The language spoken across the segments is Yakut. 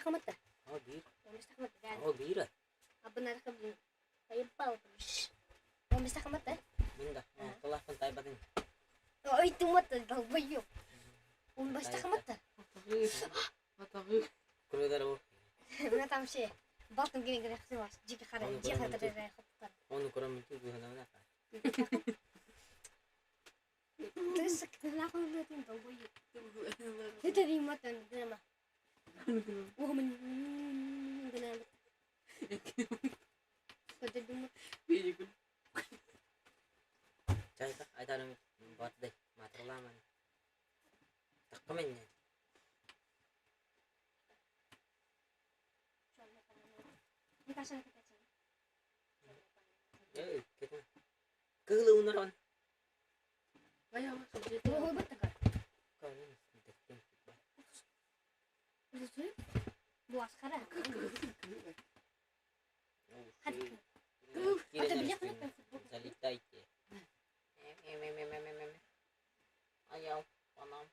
хаматта. О биир. 15 хаматта. О биир. Абынар хабын. Поебал. 15 хаматта. Мин да. Тулаахпын тайбатын. Ой, туматта, долбоёб. 15 хаматта. Атаҕы. Курыдар бу. Мына там вообще балтым кирен кирен хсымас. Жики хара, жики хара хапкар. Оны көрөмүн түү гыһанабына. Ты сыккынахын долбоёб. Это риматан грама. Уһумун гына. Көтөдүм. Чайта айдарым батдай матырламан. Таккамен. Эй, кетме. Кыылы унаран. Залетайте. Аял, панам.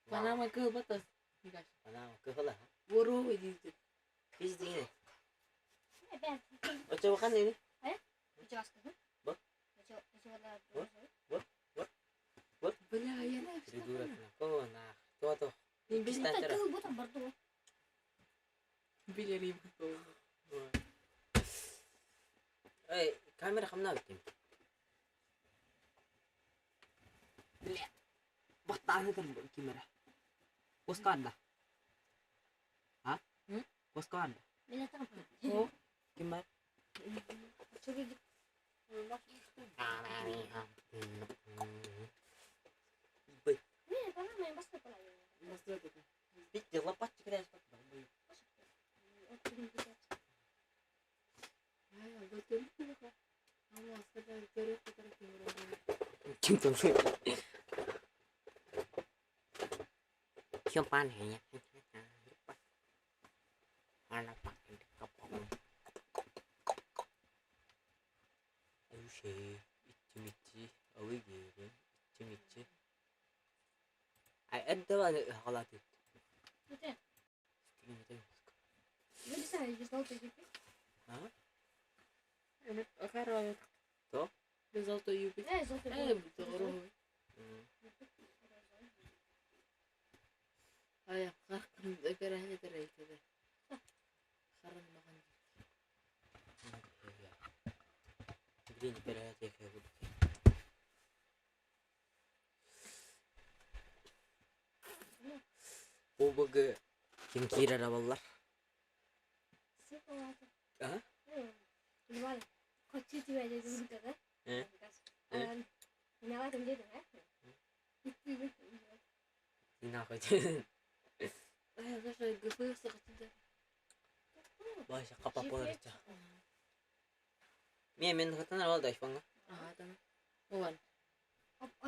Панама кыылбатас. Панама кыһыла. Воровый диир. Биздиңе. Очобахан эни? Бу? Бу? Бу? Бу? Бля, я не Придурок на кого на кто то. Билерим. Эй, камера хамна битим. Бля. Баттааны камера. Оскарда. А? Оскарда. Ким бар? Бит лопатчик Kim там Champagne nhé. Ay edda То? ОБГ ким киирэр абаллар? А? Э? Нахуй. Баша капа болар. Мен мен хатанар ол да айфонга.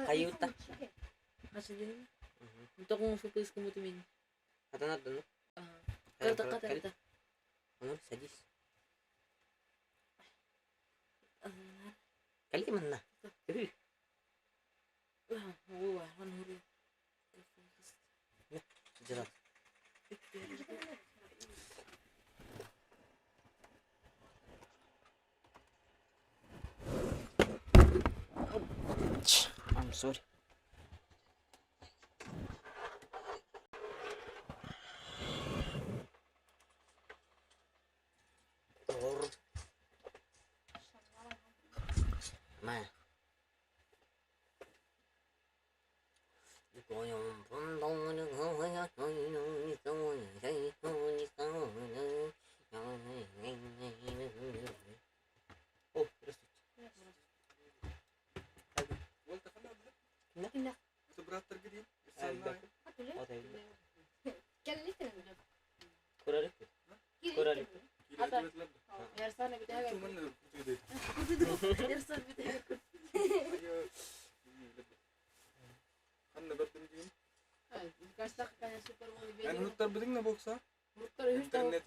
Каюта. Хатанар да ну. Ну, садись. Кали манна. Дела. I'm sorry. Doğru. Ma. О, здравствуйте. Интернет.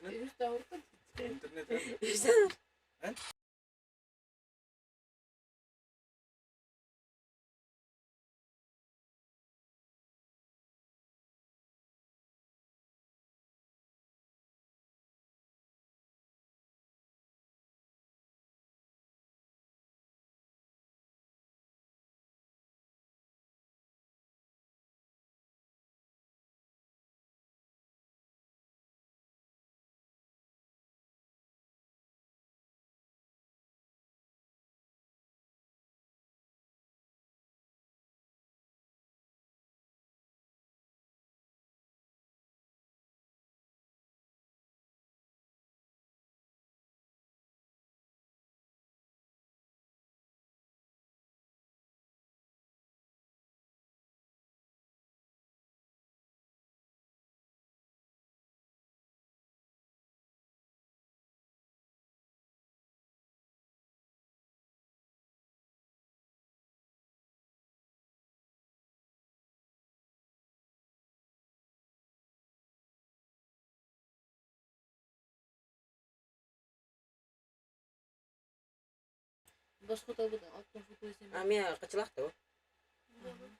Босхо талбыт оттон футболистан А мен качылах да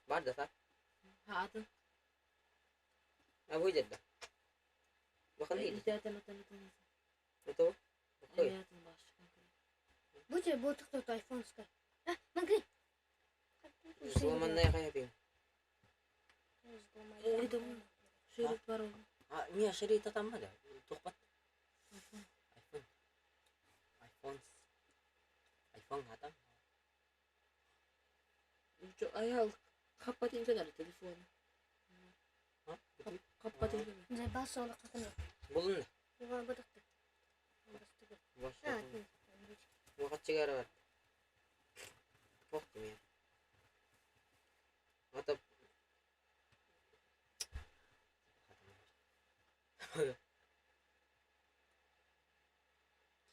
Бар да та. Хаатын. А выйдет да. Бахан değil. İnternetten atan Это Ой. Будь будет кто-то айфонская. А, смотри. Взломанная хайпин. Шериф бар ол. А, не, шериф там да. Тухпат. Айфон. Айфон. Айфон хатам. Аял каппатын кенер телефону. А? Каппатын кенер. Заебался он как он. Булун. Его бы Баш. Вакыт бар. Вакыт мен. Ата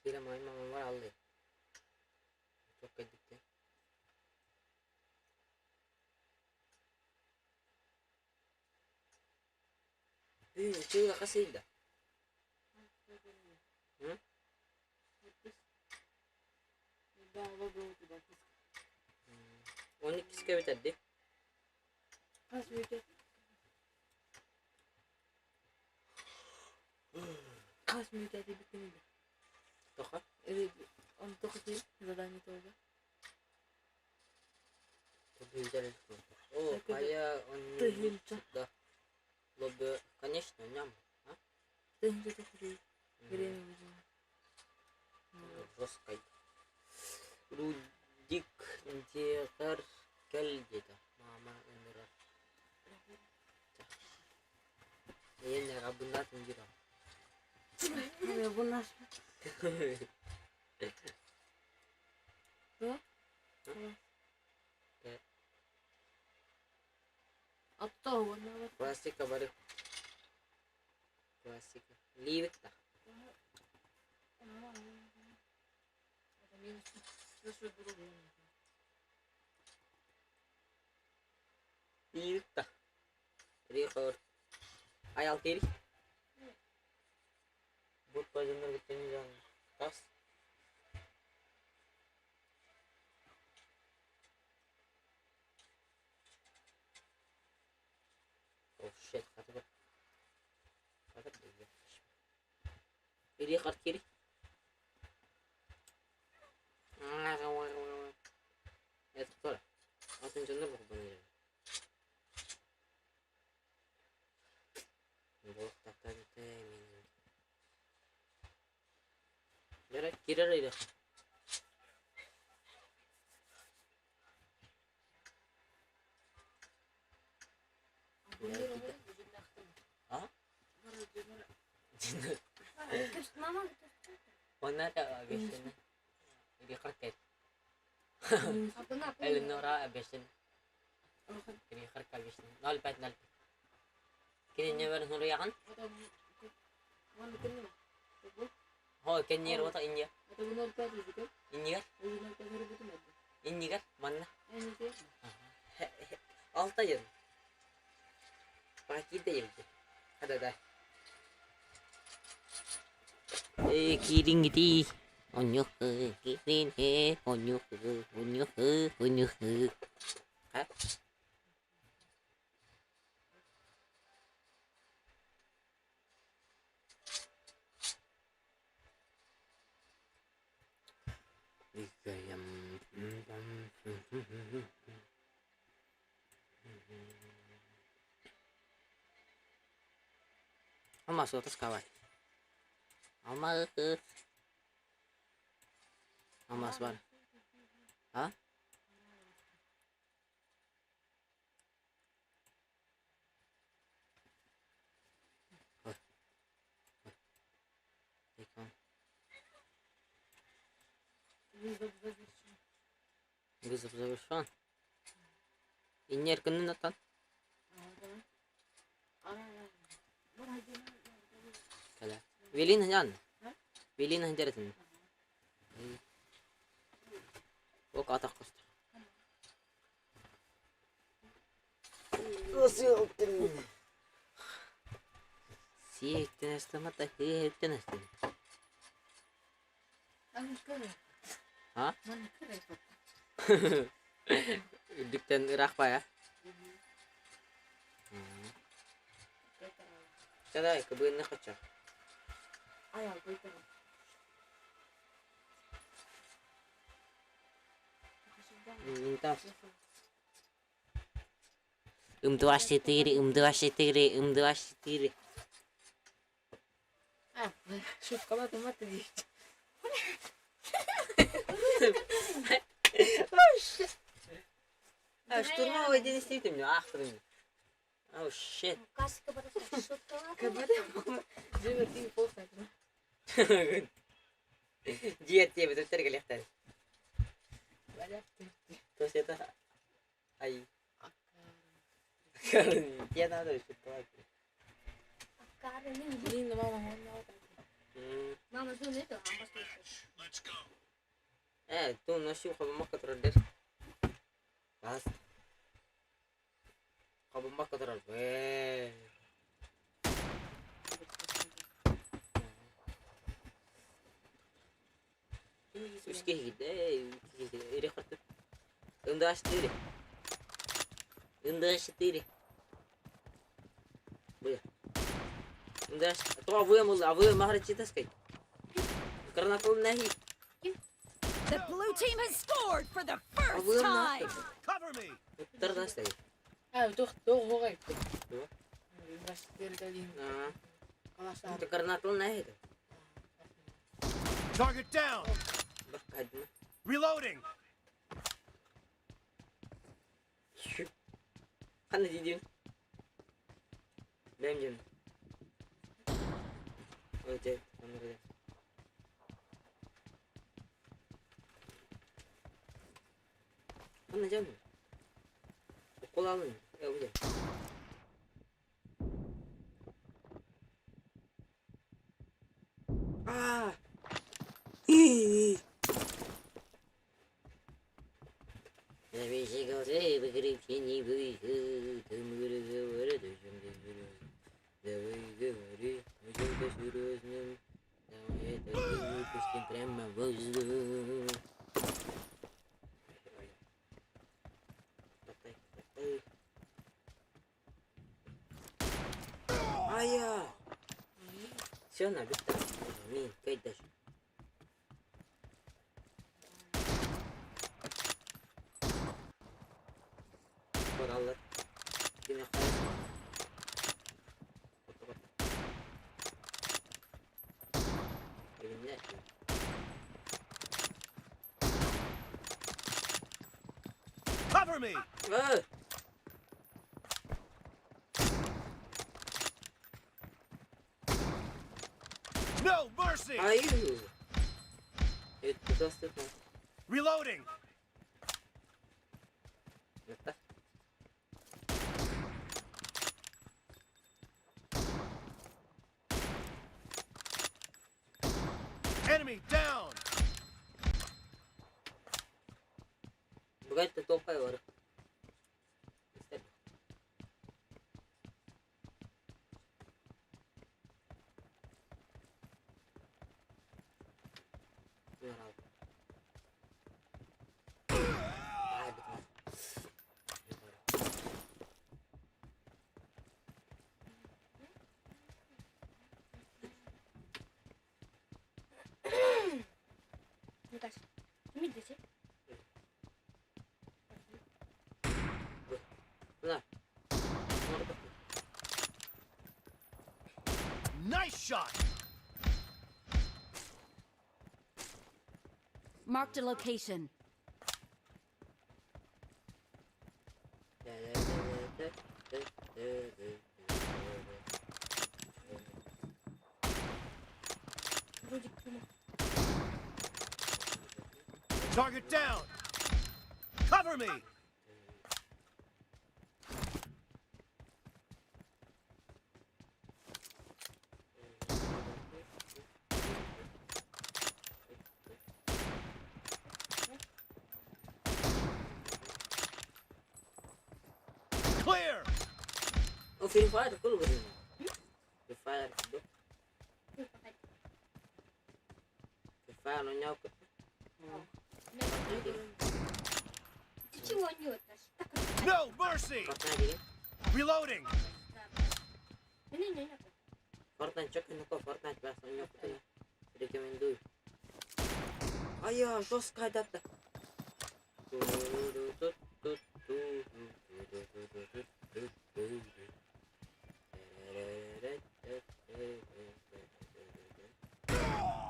Кира май мама бар алды. Çok gitti. Чыгыла касыйда. Hı? 12 битэрди. Хас мүйтэ. Хас мүйтэ дебитин. Тоха. Он только задание тоже. Тубилдер. О, а я он Тыгынча. Да. Лобы, конечно, ням. А? Тыгынча только время уже. Жесткой. Рудик дегар кел деді. Мама өмірі. Енді рабынат үндіра. Bu наш. Да? Да. Атта она Классика бары. Классика. Ливик та. Ливик та. Рихор. Аял кел. Бут бажыныр кеткен жан. Тас. Oh shit, хаты бар. Хаты бар. Ири қарт кери. Это кто? Атын жандар бұл бұны. Болох тақтан мен. Бері кирер ири. А? Мама Онна бешен. Ири қарт кер. Абына Элеонора бешен. Кири қарт кер бешен. 05 05. Кири не бар нуру яған? Хо, кеннер ота инья. Инья. Иннигер манна. Алта жыл. Бакиде елді. Хада да. Э, кирингити. Онюх, кирин, э, онюх, онюх, онюх. Ха? Ama suotas kawai. Ama Ama var. Ha? Ой. Ой. Вызов завершен. Инер күнүн атан. Кәлә. Велин хән. Велин хәнҗәрәтен. Ок атак косты. Сиэктен астамата хиэктен астам. А? Манна кырайбат. Үрдүктэн ыраах баайа. Чадай, кыбыынна хочо. Аял быйтара. Интас. М24, М24, М24. А, шуткалаатым ата диэччи. А, штурмовой день истибитим, аахтырым. Oh shit. Дьэ, полсатым. Дьиэ диэбит өттөр кэлиэхтэр. То есть это... Ай. Тебе надо шутковать. Блин, мама, Мама, Ту носил хабамакка турар Бас. Хабамакка турар. Бэ. Үске хиде, ире хартып. Ында 4. Ында 4. Бля. Ында то авы авы махрачитаскай. Карнакул нахи. The blue team has scored for the first time. Cover me. Тардастай. А, туох туох хоҕой. Туох? Баштергалин. Аа. Калашар. Карнакул нахи. Target down. Бакадна. Reloading. Ханна дидин. Бэм жин. Өте, анырда. Ханна жан. Кол алын. Эуде. А! Давай говори, о чем-то серьезном. Давай это выпустим прямо в воздух. Ая! Все, набито. Мин, кай даже. Баралар. Кини Cover me. Э! No mercy. Ай! Это доступно. Reloading. Это. Enemy down. Богатый толпа бар. Nice shot. Marked a location. Target down. Cover me. Clear. Oh, Free Fire كله قديم. Free Fire كله. Free Fire оонньообуккут. Fortnite Ичи оонньуу ыттар. No mercy! Fortnite деген. Reloading! Не-не-не. Fortnite çok ünlü Fortnite ben sana yok kutuyu. Рекомендую. А я жестко дата.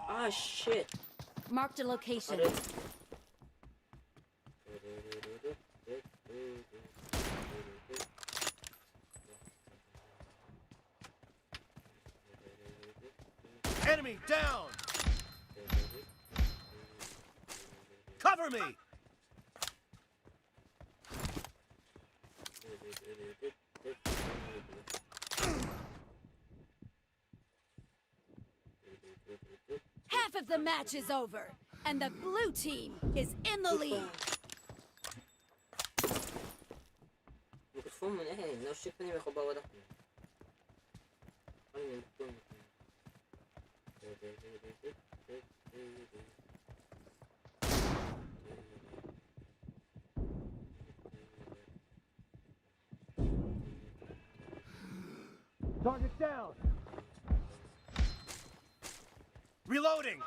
А, shit. Marked a location. Enemy down! Cover me! Half of the match is over, and the blue team is in the lead. Микрофон мене, не ощупаний хобава да. Target down! Reloading!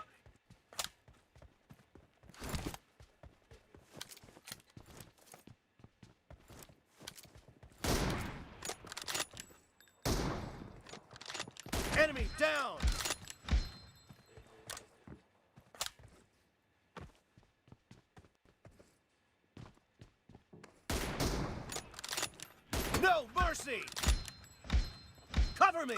Enemy down! No mercy! Cover me!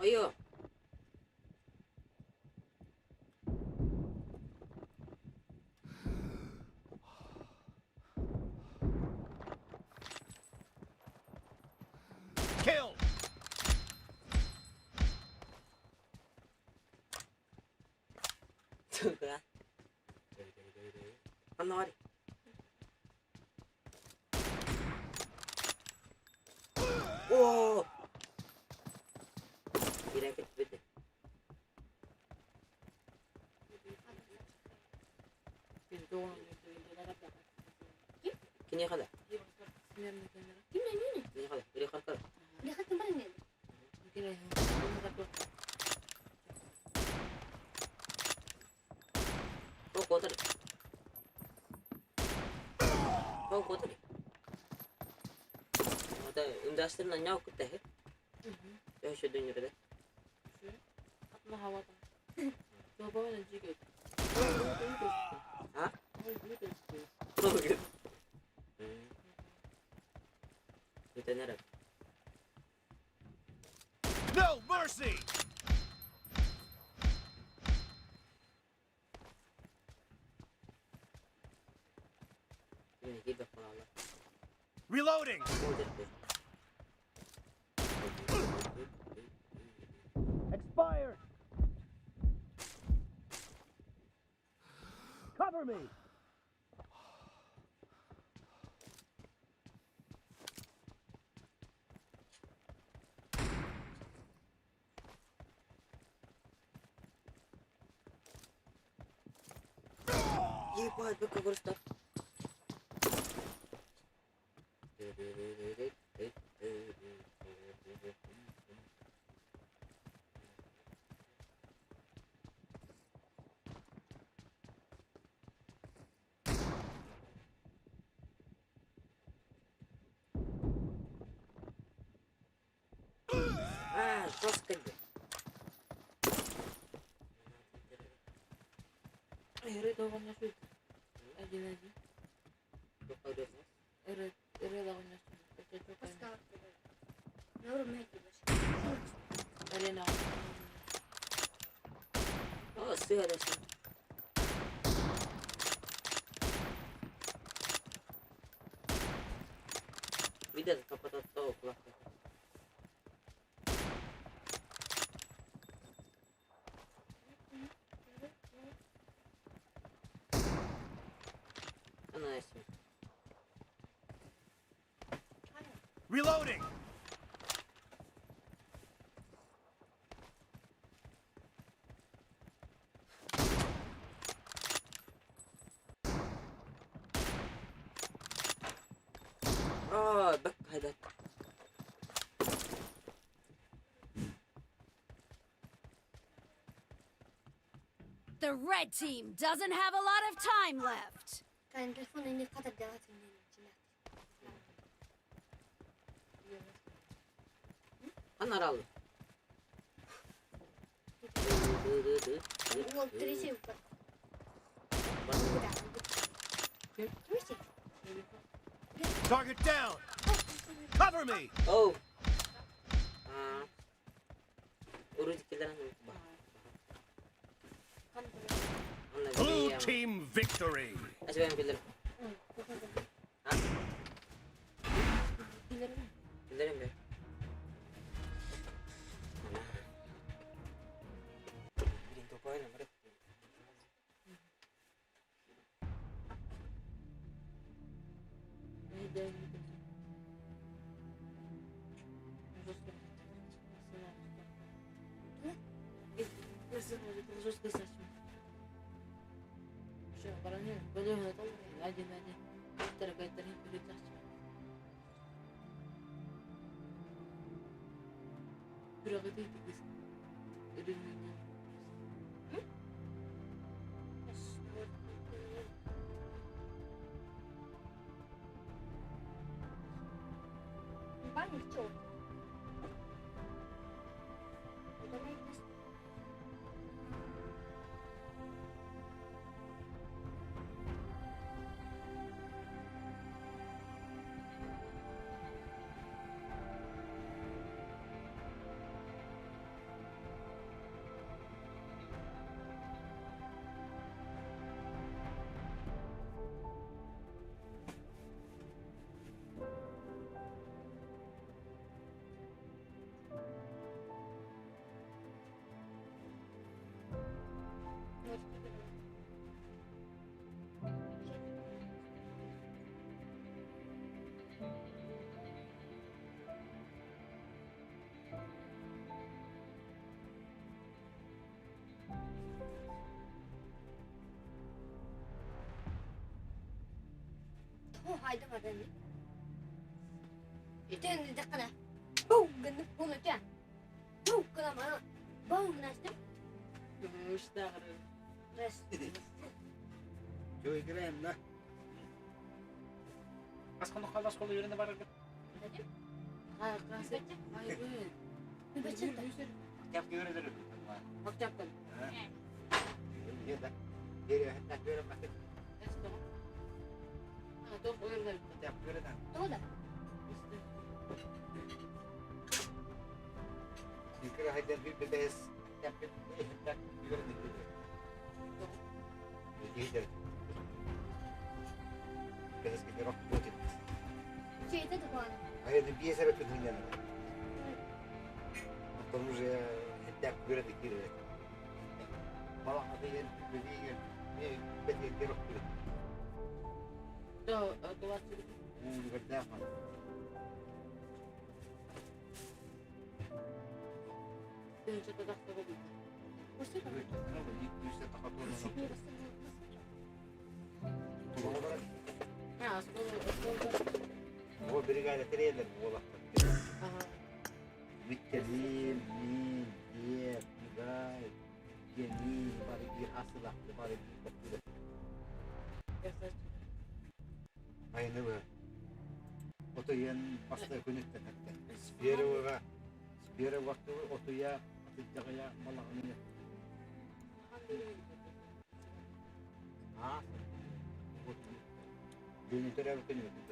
Айо! Kill! Сука. Фонарь. О! Ирәкет бите. Кине хада? Кине хада? Ире хата. О, котыр. О, котыр. Ата, үндәстерін аняу күтті, хе? Өшө дүнүрдө. А? Бүтөнөр. No mercy! Кине кийбек калалы. Reloading! Expired! Cover me! Ебать, быка просто. А, жестко. О, сыр. Видят, капата kulakta. Reloading! Аа, бак хайдат. The red team doesn't have a lot of time left. كان تلفون إني قدر دارات منين Ханна аралды? هو تريسي وبر تريسي. Target down! Cover me! Oh. Аа. Урут киллэрэн ба. Blue team victory! Ачбайм киллэр. А? Киллэрин бер. Блин, тупой номер. Банк чё? هو هاي دمر عندي تين دقنا بو قلنا بو نتاع بو كنا معنا بو ناشتم. بس. Чё, играем, да? Асқонды үйрене барар. Октябрь үйренер. Да. تودا. شيء تدخل. О, бригада трейлер буолахтар. Миккелин, мин, дед, мигай, генин, бары бир асылақты, бары бир баттылы. Айны бы. Отуян баста күнүттен хатта. С первого, с первого отуя, атыджагая, малағыны. А, вот. Дөнүтөр әбі күнүттен.